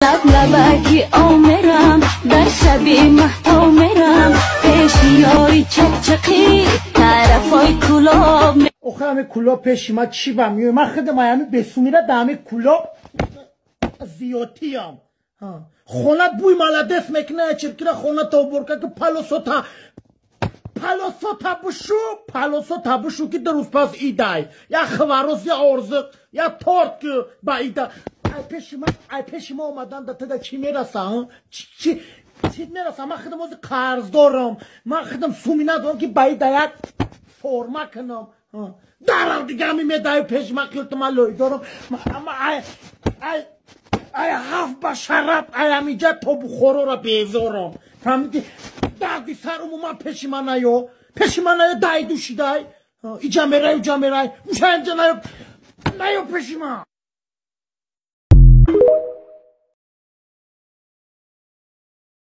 Лаб лабаки омерам, дар шаби маҳто мерам, пеши ёри чақчақӣ тарафои Кӯлоб. Охе, ҳами Кӯлоб пеши ма чӣ ба миёй? Ман худам ҳами бесумира да ҳами Кӯлоб зиёдтиям. Хона бӯй маладес мекуна, чиркира хона та уборка ки, палосота, палосота бушу, палосота бушу, ки 2 рӯз пас идай. Я хворост, я орзиқ, я торт, ки ба ида. Ай пеши ма, ай пеши ма омадан да тада чӣ мераса? Чӣ чӣ мераса? Ман худам ози қарздорам, ман худам суми надорам, ки ба ида як форма кунам. Дарав дига, ами медаю пеши ма, қилту ман лой дорам. Ай ай ай ҳафт ба шараб, ай амиҷа то Бухорора безорам, фаҳмиди? Дарди сар умуман пеши ман наё, пеши ман наё. Дай душидай, иҷа мерай, уҷа мерай, ушаинҷа наё, наё пеши ман.